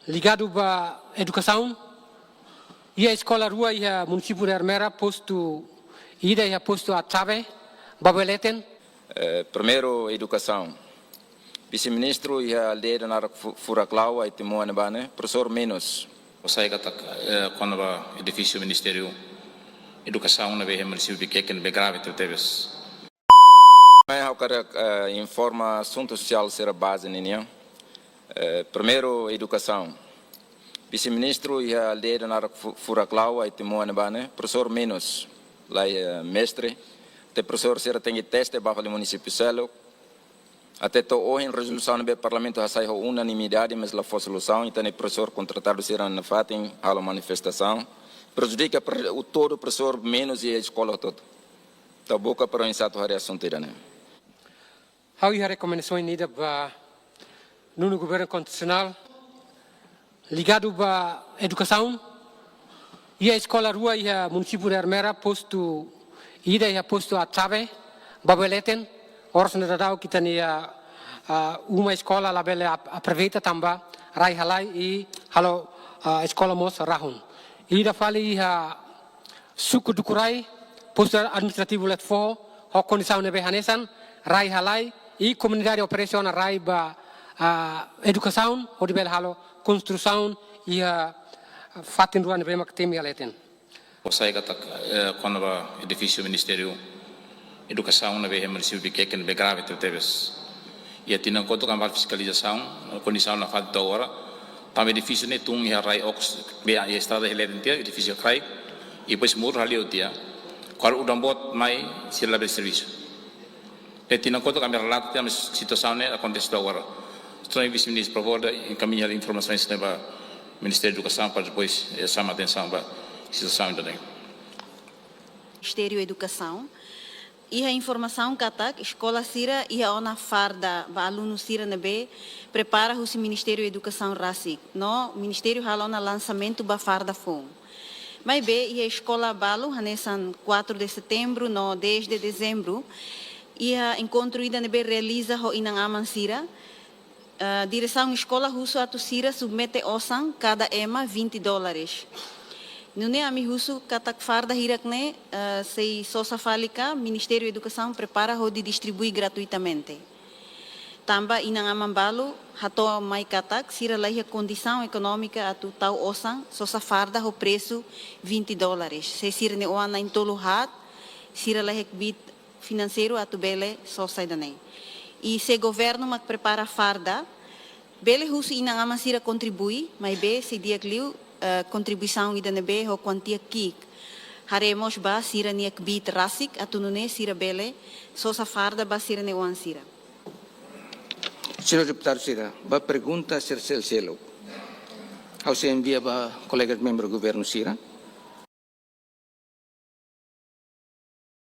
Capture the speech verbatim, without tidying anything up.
Ligadu ba edukasaun, iha eskola rua iha munisípiu Ermera, postu ida iha postu Atsabe, Baboe Leten. Eh, primeiru, edukasaun. Vise-Ministru, iha aldeia ida naran Fu-, Furak Lawa, iha Timor ne'ebá ne'e, profesór menus. Ha'u sai katak, eh, kona-ba edifísiu Ministériu Edukasaun ne'ebé iha munisípiu Viqueque ne'ebé grave tebetebes. Mai ha'u hakarak, eh, informa asuntu sosiál sira baze ninian. Eh, primeiru, edukasaun. Vise-Ministru, iha aldeia ida naran Fu-, Furak Lawa, iha Timor ne'ebá ne'e, profesór menus, laiha mestre, te profesór sira tenke teste ba fali munisípiu seluk. Até to'o ohin rezolusaun ne'ebé Parlamentu hasai ho unanimidade, mas la fó solusaun, entaun profesór kontratadu sira nafatin halo manifestasaun. Prejudika pre-, o todo profesór menus iha eskola hotu-hotu. Entaun buka para oinsá atu haree asuntu ida-ne'e. Ha'u iha rekomendasaun ida ba nonu Governu Konstitusionál ligadu ba edukasaun. Iha eskola rua iha munisípiu Ermera, postu ida iha postu Atsabe, Baboe Leten, oras ne'e daudaun ita-nia, ah, uma eskola labele ap-, aproveita tanba rai halai i halo, ah, eskola mós rahun. Ida fali iha suku Dukurai, postu administrativu Letefoho, ho kondisaun ne'ebé hanesan, rai halai, i komunidade oferese ona rai ba, ah, edukasaun, hodi bele halo konstrusaun iha fatin rua ne'ebé mak temi iha leten. Ha'u sai katak, eh, kona-ba edifísiu Ministériu Edukasaun ne'ebé iha munisípiu Viqueque ne'ebé grave tebetebes. Iha tinan kotuk ami halo fiskalizasaun, kondisaun nafatin to'o agora. Tanba edifísiu ne'e tun iha rai okos, be iha estrada iha leten tiha, edifísiu kraik, i depois muru haliu tiha. Kuandu udan boot mai, sira labele servisu. Iha tinan kotuk ami relata tiha, mas situasaun ne'e akontese to'o agora. Entaun, Vise-Ministru, por favór, enkamiña informasaun ne'e ba Ministériu Edukasaun para depois, eh, xama atensaun ba situasaun ida-ne'e. Ministériu Edukasaun. Iha informasaun katak eskola sira iha ona farda ba alunu sira ne'ebé prepara husi Ministériu Edukasaun rasik. No Ministériu halo ona lansamentu ba farda foun. Maibé iha eskola balu hanesan quatro de Setembro no dez de Dezembro, iha enkontru ida ne'ebé realiza ho inan-aman sira, ah, diresaun eskola husu atu sira submete osan kada ema vinte dólares. Nune'e ami husu katak farda hirak-ne'e, ah, sei sosa fali ka Ministériu Edukasaun prepara hodi distribui gratuitamente. Tanba inan-aman balu hato'o mai katak sira laiha kondisaun ekonómika atu tau osan sosa farda ho presu vinte dólares. Se sira-nia oan na'in-tolu haat, sira laiha kbiit finanseiru atu bele sosa ida-ne'e. I se governu mak prepara farda, bele husu inan-aman sira kontribui, maibé sei di'ak liu, eh, kontribuisaun ida ne'ebé ho kuantia ki'ik. Haree mós ba sira-nia kbiit rasik atu nune'e sira bele sosa farda ba sira-nia oan sira. Señór deputadu sira, ba pergunta sira seluk-seluk, ha'u sei envia ba kolega membru governu sira.